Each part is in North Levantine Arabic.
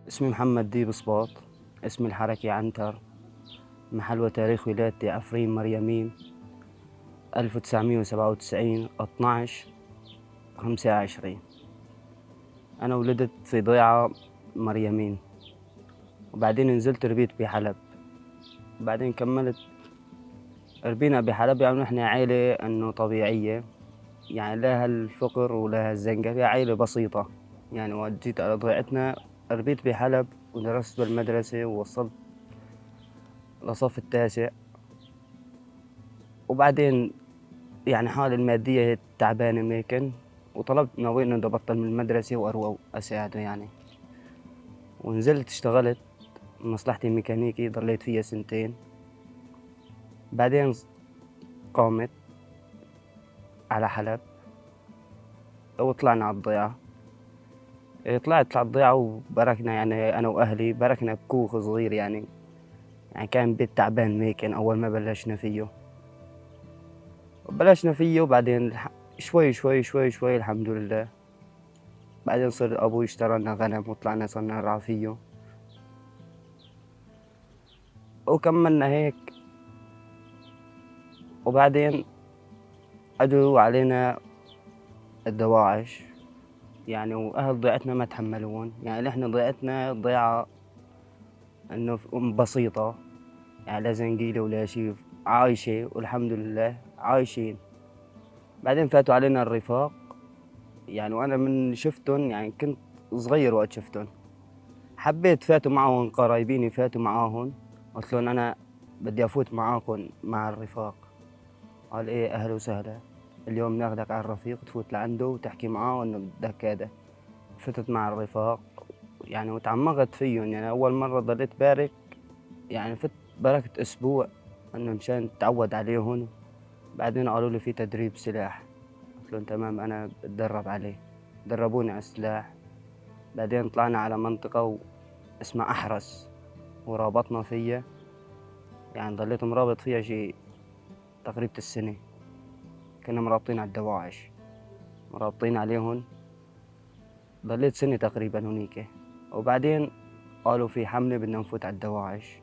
اسمي محمد ديب صباط، اسمي الحركي عنتر، محل وتاريخ ولادتي عفرين مريمين 1997 12/25. أنا ولدت في ضيعة مريمين، وبعدين نزلت ربيت بحلب، وبعدين كملت ربينا بحلب. يعني نحن عيلة إنه طبيعية، يعني لا هالفقر ولا هالزنقة، عيلة بسيطة. يعني وقت جيت على ضيعتنا ربيت بحلب ودرست بالمدرسة ووصلت لصف التاسع، وبعدين يعني حالي المادية تعبانة ميكن، وطلبت من أبوي إنه بدي أبطل من المدرسة وأروح أساعده يعني. ونزلت اشتغلت مصلحتي ميكانيكي، ضليت فيها سنتين. بعدين قامت على حلب وطلعنا على الضيعة. طلعت على الضيعة وبركنا، يعني أنا وأهلي بركنا بكوخ صغير، يعني كان بيت تعبان ميكن أول ما بلشنا فيه. بلشنا فيه وبعدين شوي شوي شوي شوي الحمد لله. بعدين صار أبوي اشترى لنا غنم وطلعنا صرنا نرعى فيه وكملنا هيك. وبعدين اجوا علينا الدواعش، يعني واهل ضيعتنا ما تحملون. يعني نحن ضيعتنا ضيعة انه بسيطة، يعني لا زنقيلة ولا شيء، عايشة والحمد لله عايشين. بعدين فاتوا علينا الرفاق، يعني وانا من شفتهم، يعني كنت صغير وقت شفتهم، حبيت فاتوا معهم قرايبيني، فاتوا معاهم، قلت لهم انا بدي افوت معاكم مع الرفاق. قال ايه اهلا وسهلا، اليوم ناخذك على الرفيق تفوت لعنده وتحكي معاه انه بدك هذا. فتت مع الرفاق يعني وتعمقت فيهم. يعني اول مره ضليت بارك، يعني فت بركت اسبوع انه مشان اتعود عليهم. بعدين قالوا لي في تدريب سلاح، قلت لهم تمام انا بتدرب عليه. دربوني على السلاح. بعدين طلعنا على منطقة اسمها أحرس ورابطنا فيها، يعني ضليت مرابط فيها شي تقريبا السنة. كنا مرابطين على الدواعش، مرابطين عليهم، ضليت سنة تقريبا هنيك. وبعدين قالوا في حملة بدنا نفوت على الدواعش.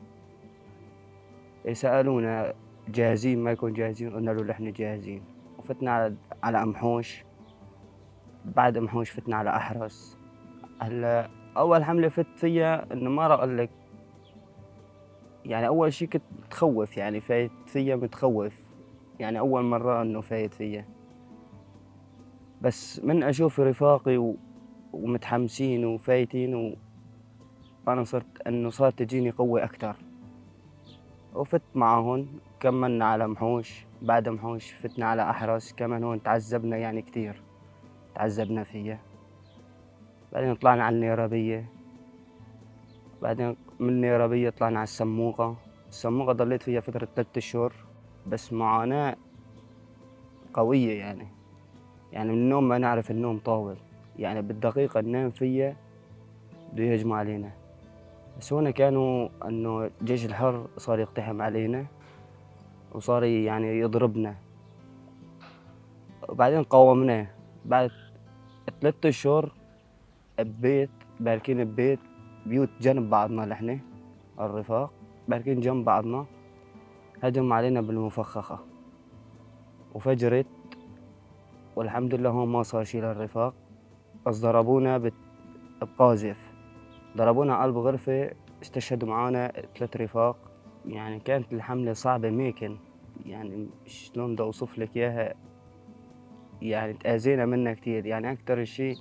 سألونا جاهزين ما يكون جاهزين، قلنا له نحن جاهزين. وفتنا على أمحوش، بعد أمحوش فتنا على أحرس. هلا أول حملة فت فيها إنه ما راح أقول لك، يعني أول شي كنت متخوف، يعني فايت فيها متخوف، يعني أول مرة إنه فايت فيها. بس من أشوف رفاقي ومتحمسين وفايتين، وأنا صرت إنه صارت تجيني قوة أكتر. وفت معاهم، كملنا على محوش، بعد محوش فتنا على أحرس، كمان هون تعذبنا يعني كتير، تعذبنا فيها. بعدين طلعنا على النيرابية، بعدين من النيرابية طلعنا على السموقة. السموقة ضليت فيها فترة 3 أشهر، بس معاناة قوية. يعني من النوم ما نعرف النوم طاول، يعني بالدقيقة ننام فيها بده يهجموا علينا. بس هون كانوا إنه الجيش الحر صار يقتحم علينا وصار يعني يضربنا. وبعدين قاومناه بعد 3 أشهر ببيت، باركين ببيت، بيوت جنب بعضنا نحن الرفاق باركين جنب بعضنا. هجموا علينا بالمفخخة وفجرت، والحمد لله هون ما صار شي للرفاق، بس ضربونا بقاذف، ضربونا قلب غرفة، استشهدوا معانا 3 رفاق. يعني كانت الحملة صعبة ميكن، يعني شلون بدي أوصف لك إياها، يعني تأذينا منها كتير. يعني أكتر شي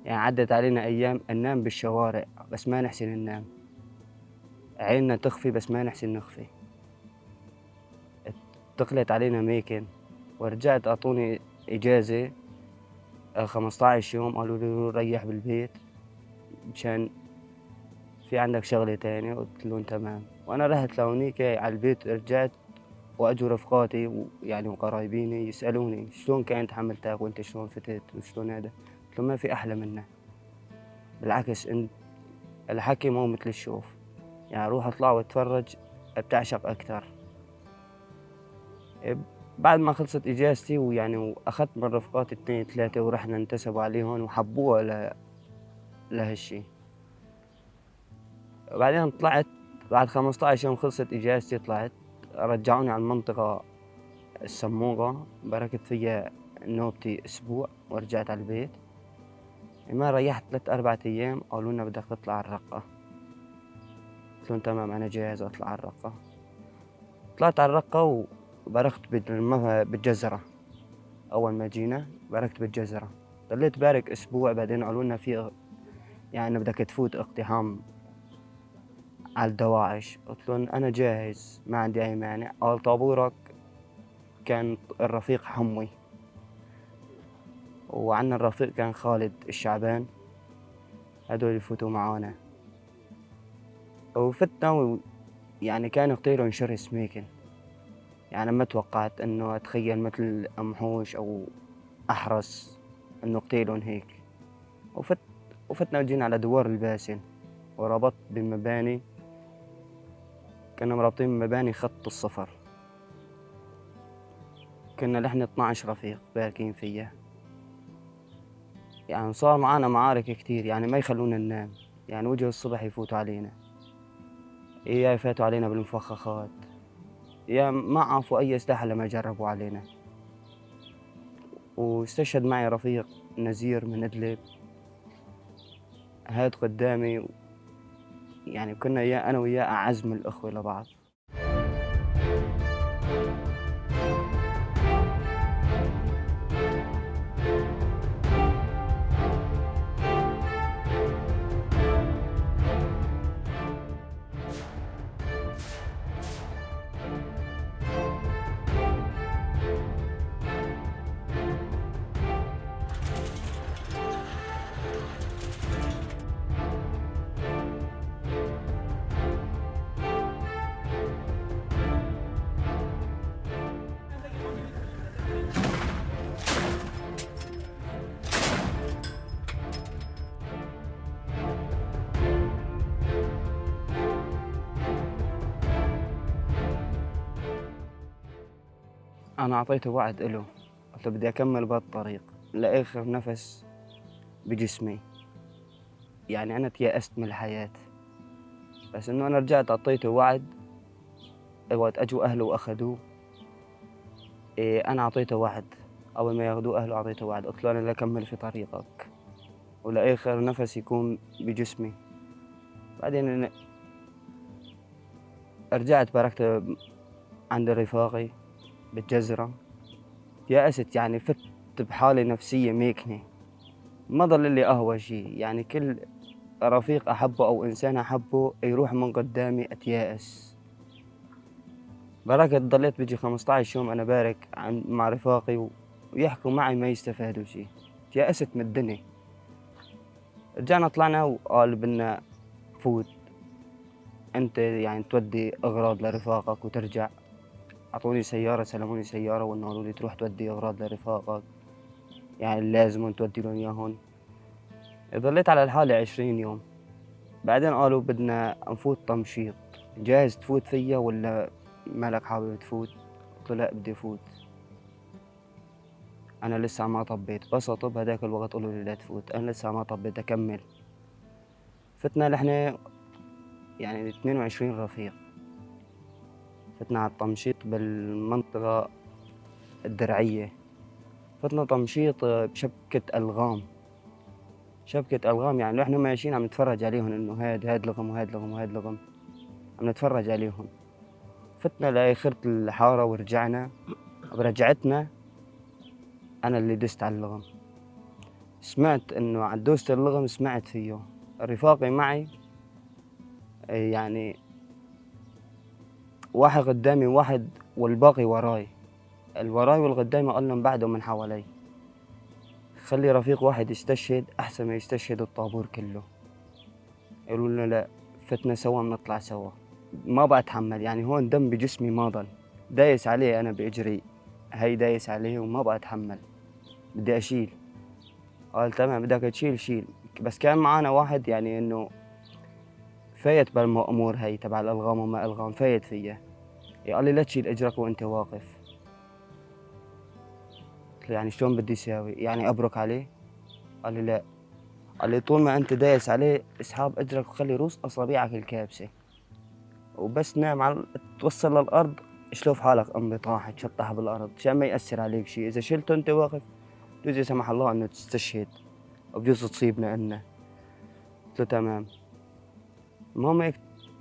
يعني عدت علينا أيام ننام بالشوارع بس ما نحسن ننام، عيننا تخفي بس ما نحسن نخفي. تقلت علينا ميكن. ورجعت أعطوني إجازة 15 يوم، قالوا لي ريح بالبيت مشان في عندك شغلة تانية. قلت لهم تمام. وأنا رحت لهونيك على البيت، رجعت وأجوا رفقاتي وقرايبيني يسألوني شلون كانت حملتك وأنت شلون فتت وشلون هذا. قلت لهم ما في أحلى منها، بالعكس إن الحكي مو مثل الشوف، يعني روح اطلع واتفرج بتعشق أكثر. بعد ما خلصت إجازتي وأخذت من رفقاتي 2 3 ورحنا انتسبوا عليهم وحبوها لهالشي. بعدين طلعت بعد 15 يوم خلصت إجازتي، طلعت رجعوني على المنطقة السموغة، بركت فيها نوبتي أسبوع ورجعت على البيت. ما ريحت 3-4 أيام قالوا لنا بدك تطلع على الرقة. قلت لهم تمام أنا جاهز أطلع على الرقة. طلعت على الرقة وبركت بالجزرة. أول ما جينا بركت بالجزرة، ضليت بارك أسبوع. بعدين قالوا لنا في بدك تفوت اقتحام على الدواعش. قلت لهم أنا جاهز ما عندي أي مانع. قال طابورك كان الرفيق حموي، وعنا الرفيق كان خالد الشعبان، هدول يفوتوا معانا. وفتنا كان اغتيلهم شرس ميكن، ما توقعت انه اتخيل مثل امحوش او احرس انه اغتيلهم هيك. وفتنا وجينا على دوار الباسل وربطت بمباني، كنا مرابطين بمباني خط الصفر. كنا نحن 12 رفيق باركين فيها. صار معانا معارك كتير، ما يخلونا ننام، وجه الصبح يفوتوا علينا، يا يفاتوا علينا بالمفخخات، يا ما عرفوا أي سلاح لما جربوا علينا. واستشهد معي رفيق نزير من إدلب، هاد قدامي، كنا أنا وياه أعز من الأخوة لبعض. أنا أعطيته وعد إله، قلت له بدي أكمل بهالطريق لآخر نفس بجسمي. أنا تيأست من الحياة، بس إنه أنا رجعت أعطيته وعد. وقت أجوا أهله وأخذوه، أنا أعطيته وعد. أول ما ياخذوه أهله أعطيته وعد، قلت له أنا لا أكمل في طريقك ولآخر نفس يكون بجسمي. بعدين أنا رجعت باركت عند رفاقي بالجزرة. يأست، فت بحالة نفسية ميكنة، ما ضل لي قهوة شي. كل رفيق أحبه أو إنسان أحبه يروح من قدامي أتيأس. بركت ضليت بيجي 15 يوم أنا بارك مع رفاقي ويحكوا معي ما يستفادوا شي. تيأست من الدنيا. رجعنا طلعنا وقال بدنا فوت أنت، تودي أغراض لرفاقك وترجع. أعطوني سيارة، سلموني سيارة وإنه قالوا لي تروح تودي أغراض لرفاقك، لازم تودي لهم إياهم. ضليت على الحالة 20 يوم. بعدين قالوا بدنا نفوت تمشيط، جاهز تفوت فيها ولا مالك حابب تفوت؟ قلت له لا بدي أفوت، أنا لسه ما طبيت. بس أطب هداك الوقت قالوا لي لا تفوت، أنا لسه ما طبيت أكمل. فتنا نحن 22 رفيق، فتنا على التمشيط بالمنطقة الدرعية. فتنا تمشيط بشبكة ألغام، شبكة ألغام، نحن ماشيين عم نتفرج عليهم إنه هاد لغم وهاد لغم وهاد لغم، عم نتفرج عليهم. فتنا لآخرة الحارة ورجعنا. برجعتنا أنا اللي دست على اللغم، سمعت إنه على دوست اللغم سمعت فيه رفاقي معي، واحد قدامي واحد والباقي وراي، الوراي والقدامي قال لهم بعدهم من حوالي، خلي رفيق واحد يستشهد أحسن ما يستشهد الطابور كله. يقولوا لنا لا، فتنا سوا بنطلع سوا. ما بقى أتحمل، هون دم بجسمي ما ضل، دايس عليه أنا بإجري، هي دايس عليه وما بقى أتحمل، بدي أشيل. قال تمام بدك تشيل شيل. بس كان معانا واحد إنه فايت بالأمور هي تبع الألغام وما ألغام، فايت فيها. قال لي لا تشيل إجرك وأنت واقف. قلت له شلون بدي أساوي؟ أبرك عليه؟ قال لي لا. قال لي طول ما أنت دايس عليه اسحب إجرك وخلي روس أصابعك الكابسة، وبس نام على توصل للأرض شلوف حالك انبطاح تشطح بالأرض عشان ما يأثر عليك شيء. إذا شلته أنت واقف بجوز لا سمح الله إنه تستشهد أو بجوز تصيبنا إلنا. قلت له تمام. المهم هيك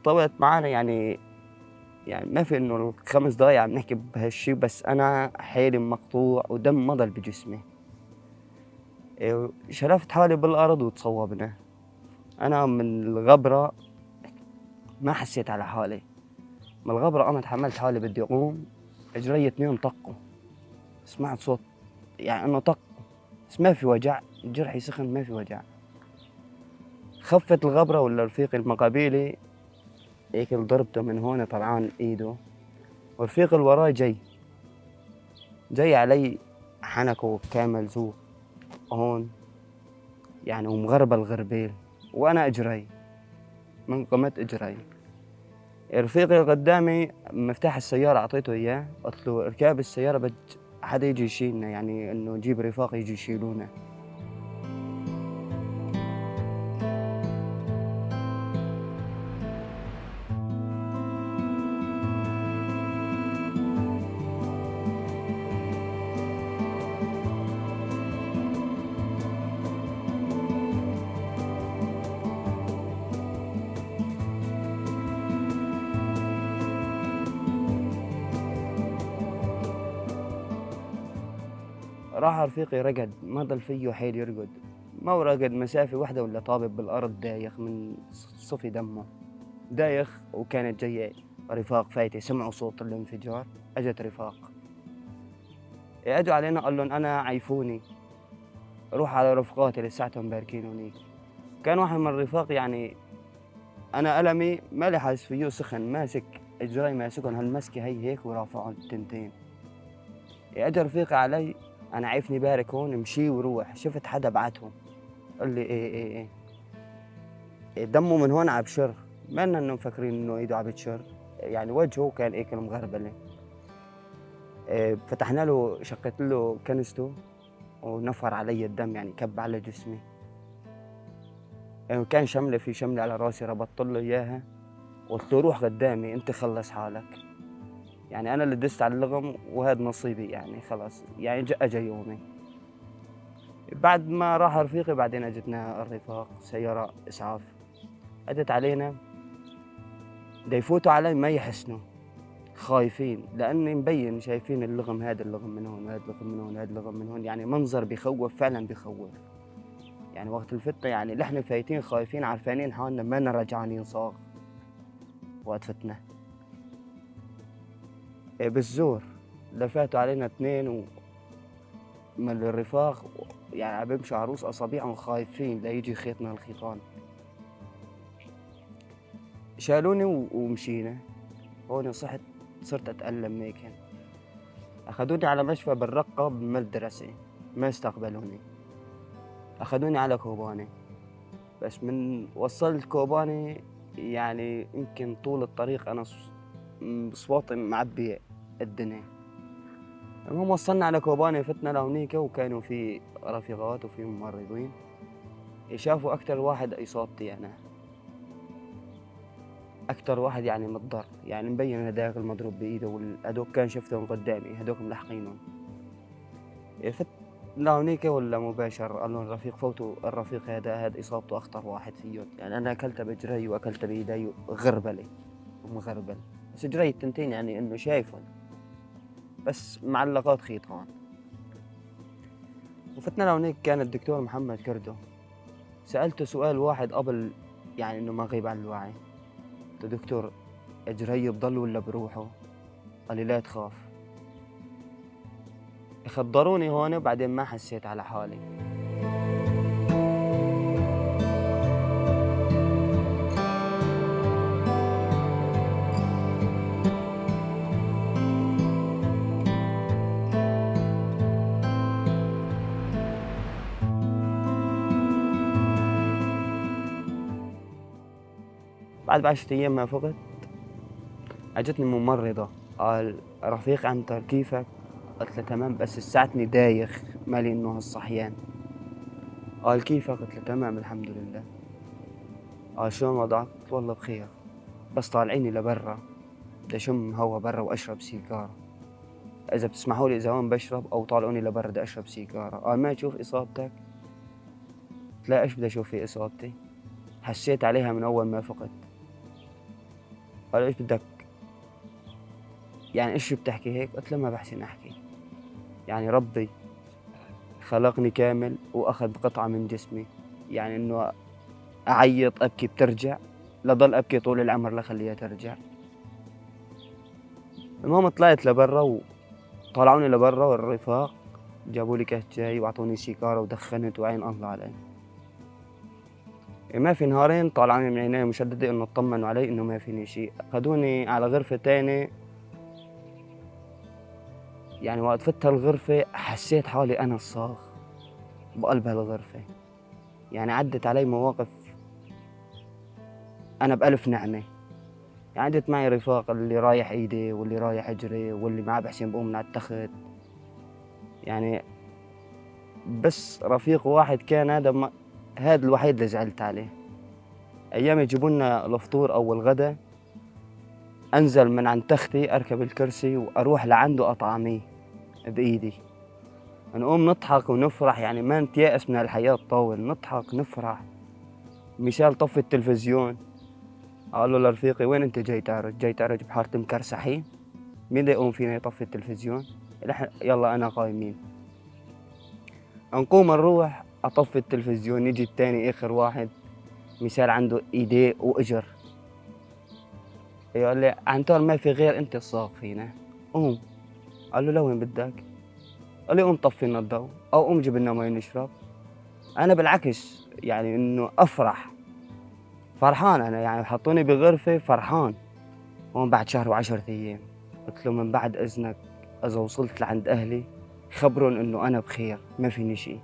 طولت معانا، يعني ما في إنه ال5 دقايق عم نحكي بهالشي، بس أنا حيلي مقطوع ودم مضل بجسمي. شلفت حالي بالأرض وتصوبنا. أنا من الغبرة ما حسيت على حالي، من الغبرة قمت حملت حالي بدي أقوم، إجري 2 طقوا، سمعت صوت يعني إنه طق، بس ما في وجع، جرحي سخن ما في وجع. خفت الغبرة ولا رفيقي المقابيلي هيك ضربته من هون طلعان إيده، ورفيق اللي وراي جاي علي حنكه كامل زوق هون يعني ومغربل غربيل، وأنا إجري من قمت إجري. رفيقي اللي قدامي مفتاح السيارة أعطيته إياه، قلت له اركب السيارة بد حدا يجي يشيلنا، يعني إنه نجيب رفاق يجي يشيلونا. راح رفيقي رقد، ما ضل فيه حيل يرقد، ما هو رقد مسافة واحدة ولا طابب بالأرض دايخ من صفي دمه دايخ. وكانت جاية رفاق فايتة، سمعوا صوت الانفجار، اجت رفاق اجوا علينا، قال لهم أنا عيفوني روح على رفقاتي لساتهم باركين هونيك. كان واحد من الرفاق أنا ألمي مالي حاسس فيه، سخن ماسك إجري ماسكهم هالمسكة هي هيك ورافعهم التنتين. اجى رفيقي علي أنا عيفني بارك هون مشي وروح، شفت حدا بعتهم قال لي إيه إيه إيه. إيه دمه من هون عبشر، ما لنا إنه مفكرين إنه إيده عبتشر، يعني وجهه كان هيك مغربلة. إيه فتحنا له شقيت له كنسته ونفر علي الدم، يعني كب على جسمي. إيه كان شملة في شملة على راسي ربطت له إياها، قلت له روح قدامي أنت خلص حالك، يعني أنا اللي دست على اللغم وهذا نصيبي، يعني خلاص، يعني أجا يومي. بعد ما راح رفيقي بعدين أجتنا الرفاق سيارة إسعاف أجت علينا، دا يفوتوا علي ما يحسنوا خايفين، لأني مبين شايفين اللغم، هذا اللغم من هون وهذا اللغم من هون وهذا اللغم من هون، يعني منظر بخوف فعلا بخوف. يعني وقت الفتنة يعني نحن فايتين خايفين عارفانين حالنا ما رجعانين صاغ وقت فتنة. إيه بالزور لفاتوا علينا 2 من الرفاق، يعني عم بيمشوا عروس أصابعهم خايفين ليجي خيطنا الخيطان. شالوني ومشينا. هون صحت صرت أتألم هيك. أخذوني على مشفى بالرقة بمدرسة ما استقبلوني، أخذوني على كوباني. بس من وصلت كوباني يعني يمكن طول الطريق أنا صوتي معبي الدنيا. المهم وصلنا على كوباني، فتنا لهونيك وكانوا في رفيقات وفي ممرضين، شافوا أكتر واحد إصابتي أنا، أكتر واحد يعني متضر، يعني مبين هداك المضروب بإيده والهدوك كان شفتهم قدامي هدوك ملحقينهم. فت لهونيك ولا مباشر قال لهم الرفيق فوتوا الرفيق هذا، هذا إصابته أخطر واحد فيهم. يعني أنا أكلتها بإجري وأكلتها بإيدي غربلة ومغربل، بس إجري التنتين يعني إنه شايفهم بس معلقات خيطان. وفتنا لهونيك كان الدكتور محمد كردو، سألته سؤال واحد قبل يعني إنه ما غيب عن الوعي، قلت له دكتور إجري بضل ولا بروحه؟ قال لي لا تخاف. خضروني هون وبعدين ما حسيت على حالي. بعد ب10 أيام ما فقت أجتني ممرضة، قال رفيق عنتر كيفك؟ قلت له تمام بس لساتني دايخ مالي إنه هالصحيان. قال كيفك؟ قلت له تمام الحمد لله. قال شلون وضعك؟ قلت والله بخير، بس طالعيني لبرا بدي أشم هوا برا وأشرب سيجارة، إذا بتسمحوا لي إذا هون بشرب أو طالعوني لبرا بدي أشرب سيجارة. قال ما تشوف إصابتك؟ قلت له إيش بدي أشوف في إصابتي؟ حسيت عليها من أول ما فقت. قال إيش بدك؟ يعني إيش بتحكي هيك؟ قلت له ما بحسن أحكي، يعني ربي خلقني كامل وأخذ قطعة من جسمي، يعني إنه أعيط أبكي بترجع، لضل أبكي طول العمر لخليها ترجع. المهم طلعت لبرا وطلعوني لبرا، والرفاق جابوا لي كاس شاي وأعطوني سيجارة ودخنت وعين الله علي. ما في نهارين طلعوني من عناية مشددة إنه اطمنوا علي إنه ما فيني شيء. أخذوني على غرفة تانية، يعني وقت فت هالغرفة حسيت حالي أنا الصاغ بقلب هالغرفة. يعني عدت علي مواقف أنا بألف نعمة. يعني عدت معي رفاق اللي رايح إيدي واللي رايح إجري واللي معاه بحسين بقوم من على التخت. يعني بس رفيق واحد كان هذا هذا الوحيد اللي زعلت عليه. أيام يجيبوا لنا الفطور أو الغداء، أنزل من عند تختي أركب الكرسي وأروح لعنده أطعميه بإيدي. نقوم نضحك ونفرح، يعني ما نتيأس من الحياة تطول، نضحك نفرح. مثال طفي التلفزيون، قال له لرفيقي وين أنت جاي تعرج؟ جاي تعرج بحارة مكرسحين؟ مين بده يقوم فينا يطفي التلفزيون؟ يلا أنا قايمين. نقوم نروح أطفي التلفزيون، يجي الثاني آخر واحد مثال عنده إيديه وإجر، يقول لي عنتر ما في غير أنت الصاغ فينا، قوم. قال له لوين بدك؟ قال لي قوم طفي لنا الضوء أو قوم جيب لنا مي نشرب. أنا بالعكس يعني إنه أفرح، فرحان أنا، يعني حطوني بغرفة فرحان. هون بعد شهر وعشرة أيام قلت له من بعد إذنك إذا وصلت لعند أهلي خبرهم إنه أنا بخير ما فيني شيء،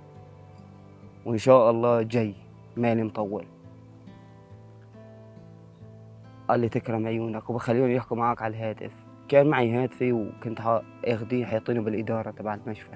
وإن شاء الله جاي مالي مطول. قال لي تكرم عيونك وبخليهم يحكوا معك على الهاتف. كان معي هاتفي وكنت اخذيه حاطينه بالإدارة تبع المشفى.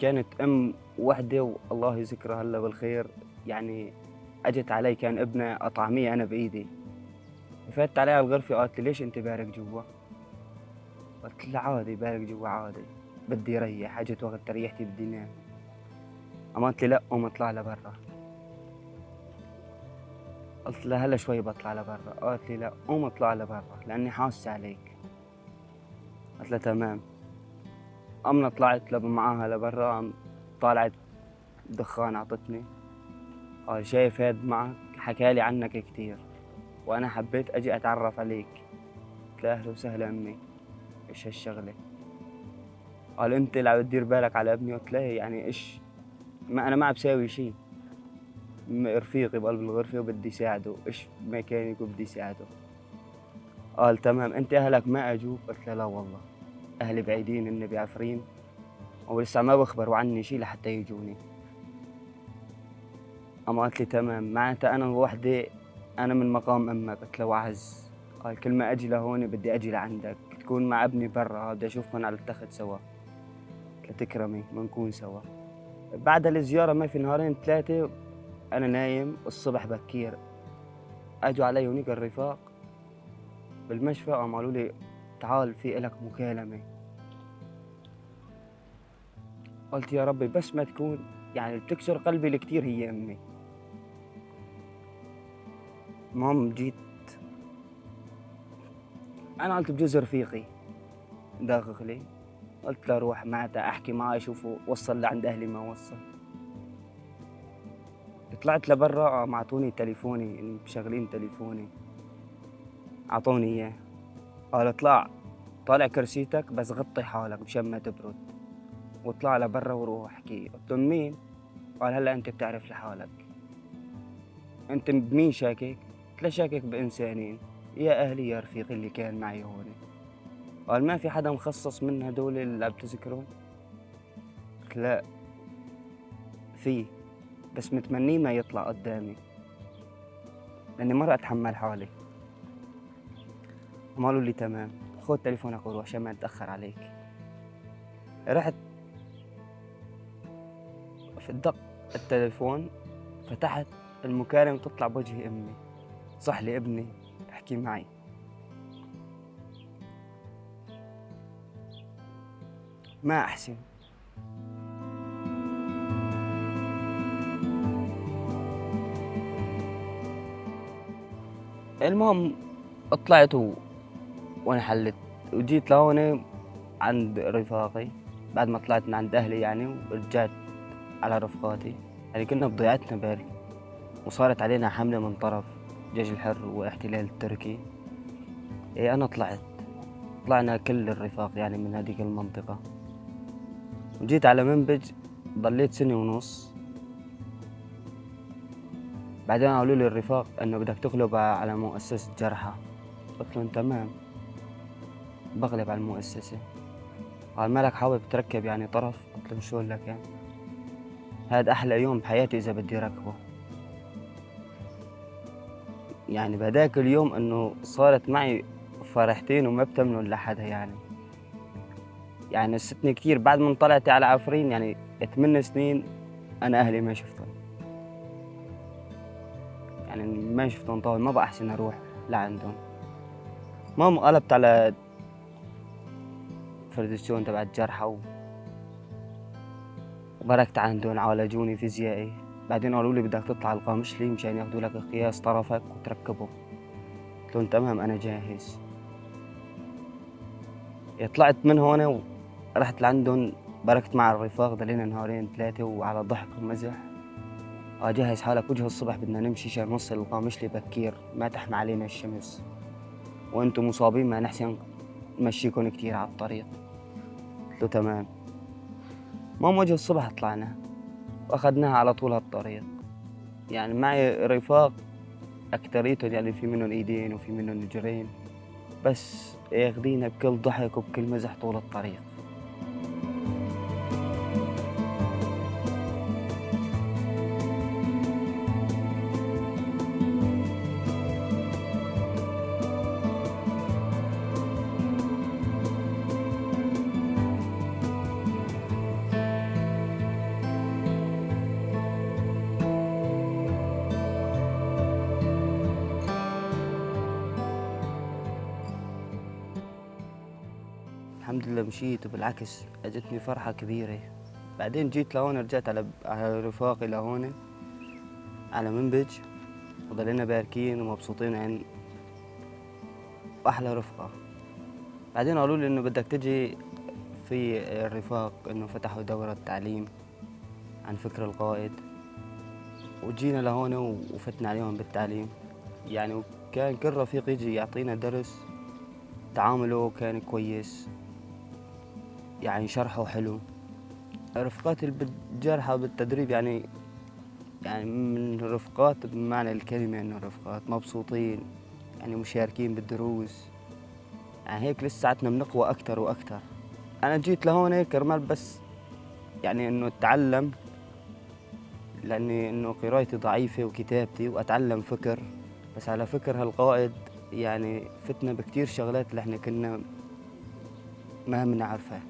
كانت أم وحدة والله يذكرها هلا بالخير، يعني أجت علي كان ابنها أطعميه أنا بإيدي. فاتت عليها الغرفة قالت لي ليش أنت بارك جوا؟ قلت لها عادي بارك جوا عادي، بدي ريح، أجت وقت تريحتي بدي نام. قامت لي لا قوم اطلع لبرا. قلت لها هلا شوي بطلع لبرا. قالت لي لا قوم اطلع لبرا لأني حاسة عليك. قلت لها تمام. قمنا طلعت معاها لبرا، طالعت دخان عطتني. قال شايف هاد معك؟ حكالي عنك كتير وأنا حبيت أجي أتعرف عليك. قلت لها أهلا وسهلا أمي، إيش هالشغلة؟ قال أنت اللي عم تدير بالك على ابني. قلت له يعني إيش؟ ما أنا ما عم بساوي شيء، رفيقي بقلب الغرفة وبدي ساعده، إيش ما كان يكون بدي ساعده. قال تمام، أنت أهلك ما أجوك؟ قلت له لا والله أهلي بعيدين، هن بعفرين ولسه ما بخبروا عني شيء لحتى يجوني. قام قالت لي تمام، معناتها أنا وحدة، أنا من مقام أمك. قلت له وعز. قال كل ما أجي لهون بدي أجي لعندك، تكون مع ابني برا، بدي أشوفكم على التخت سوا. قلت له تكرمي بنكون سوا. بعد الزيارة ما في نهارين ثلاثة أنا نايم الصبح بكير، أجوا علي هونيك الرفاق بالمشفى، قام قالوا لي تعال في إلك مكالمة. قلت يا ربي بس ما تكون يعني بتكسر قلبي الكتير هي أمي. المهم جيت أنا قلت بجوز رفيقي داخل لي، قلت له روح معناتها أحكي معه أشوفه وصل لعند أهلي ما وصل. طلعت لبرا قام عطوني تليفوني، مشغلين تليفوني، عطوني إياه. قال اطلع طالع كرسيتك بس غطي حالك مشان ما تبرد، واطلع لبرا وروح احكي. قلت له مين؟ قال هلا انت بتعرف لحالك، انت بمين شاكك؟ قلت له شاكك بانسانين، يا اهلي يا رفيقي اللي كان معي هون. قال ما في حدا مخصص من هدول اللي عم تذكرهم؟ قلت لا في، بس متمنيه ما يطلع قدامي لاني ما راح اتحمل حالي. هم قالوا لي تمام، خذ تليفونك وروح عشان ما نتاخر عليك. رحت في دق التليفون، فتحت المكالمة تطلع بوجه أمي، صح لي ابني احكي معي. ما أحسن. المهم طلعت وانحلت وجيت لهون عند رفاقي بعد ما طلعت من عند أهلي يعني، ورجعت على رفقاتي. يعني كنا بضيعتنا بارك، وصارت علينا حملة من طرف جيش الحر واحتلال التركي. إيه أنا طلعنا كل الرفاق يعني من هذيك المنطقة، وجيت على منبج، ضليت سنة ونص. بعدين قالوا لي الرفاق إنه بدك تغلب على مؤسسة جرحى. قلت لهم تمام، بغلب على المؤسسة. قال مالك حابب تركب يعني طرف؟ قلت لهم شو لك يعني؟ هذا أحلى يوم بحياتي إذا بدي ركبه. يعني بهداك اليوم إنه صارت معي فرحتين وما بتمنن لحدا يعني. يعني نستني كثير بعد ما طلعت على عفرين، يعني 8 سنين أنا أهلي ما شفتهم، يعني ما شفتهم طول، ما بقى أحسن أروح لعندهم. ماما قلبت على فردشون تبع الجرحى وبركت عندهم، عالجوني فيزيائي. بعدين قالوا لي بدك تطلع القامشلي مشان ياخذوا لك قياس طرفك وتركبه. قلت لهم تمام أنا جاهز. طلعت من هون ورحت لعندهم، بركت مع الرفاق، ضلينا نهارين 3 وعلى ضحك ومزح. جهز حالك وجه الصبح بدنا نمشي عشان نوصل القامشلي بكير، ما تحمى علينا الشمس، وانتم مصابين ما نحسن نمشيكم كثير على الطريق. قلت له تمام. المهم وجه الصبح طلعنا واخذناها على طول هالطريق. يعني معي رفاق اكثريتهم يعني في منهم ايدين وفي منهم رجلين، بس ياخذينا بكل ضحك وبكل مزح طول الطريق. الحمد لله مشيت، وبالعكس اجتني فرحة كبيرة. بعدين جيت لهون، رجعت على رفاقي لهون على منبج، وضلينا باركين ومبسوطين عن وأحلى رفقة. بعدين قالوا لي إنه بدك تجي في الرفاق إنه فتحوا دورة تعليم عن فكر القائد، وجينا لهون وفتنا عليهم بالتعليم. يعني وكان كل رفيق يجي يعطينا درس، تعامله كان كويس، يعني شرحه حلو. رفقاتي بالجرحى بالتدريب يعني من رفقات بمعنى الكلمة، إنه رفقات مبسوطين، يعني مشاركين بالدروس، يعني هيك لساتنا بنقوى أكتر وأكتر. أنا جيت لهون كرمال بس يعني إنه أتعلم، لأني إنه قرايتي ضعيفة وكتابتي، وأتعلم فكر. بس على فكر هالقائد يعني فتنا بكتير شغلات اللي إحنا كنا ما بنعرفها.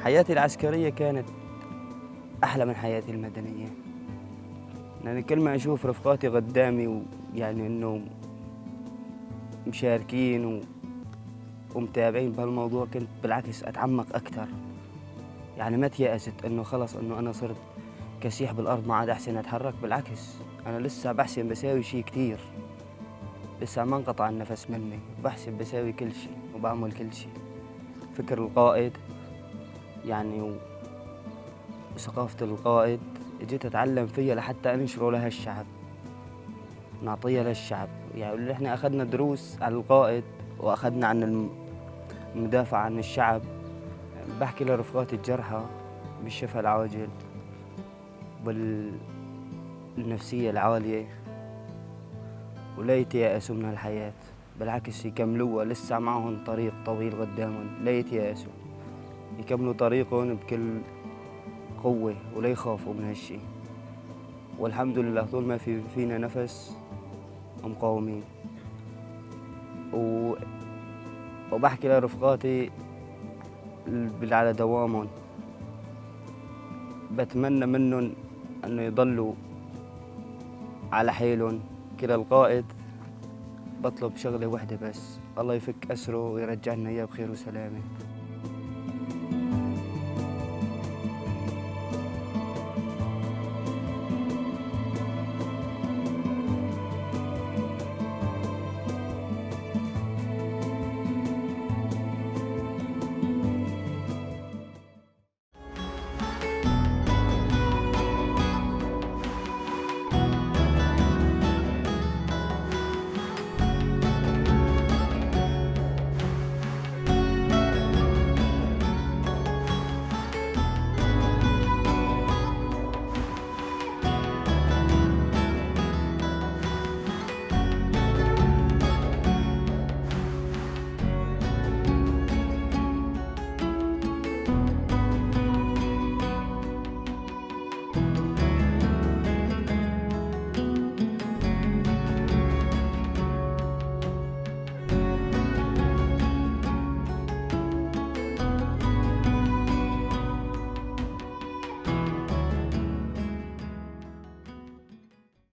حياتي العسكرية كانت أحلى من حياتي المدنية. يعني كل ما أشوف رفقاتي قدامي ويعني إنه مشاركين ومتابعين بهالموضوع، كنت بالعكس أتعمق أكتر. ما تيأست إنه خلص إنه أنا صرت كسيح بالأرض ما عاد أحسن أتحرك، بالعكس أنا لسه بحسن بساوي شي كتير، لسه ما انقطع النفس مني، بحسن بساوي كل شي وبعمل كل شي. فكر القائد وثقافة القائد اجيت أتعلم فيها لحتى أنشره لهالشعب، نعطيها للشعب. نحن أخذنا دروس عن القائد وأخذنا عن المدافعة عن الشعب. بحكي لرفقاتي الجرحى بالشفاء العاجل بالنفسية العالية، ولا يتيأسوا من هالحياة، بالعكس يكملوها، لسه معهم طريق طويل قدامهم، لا يتيأسوا، يكملوا طريقهم بكل قوة ولا يخافوا من هالشي. والحمد لله طول ما فينا نفس مقاومين. وبحكي لرفقاتي اللي على دوامهم، بتمنى منهم إنه يضلوا على حيلهم. كلا القائد بطلب شغلة وحدة بس، الله يفك أسره ويرجع لنا إياه بخير وسلامة.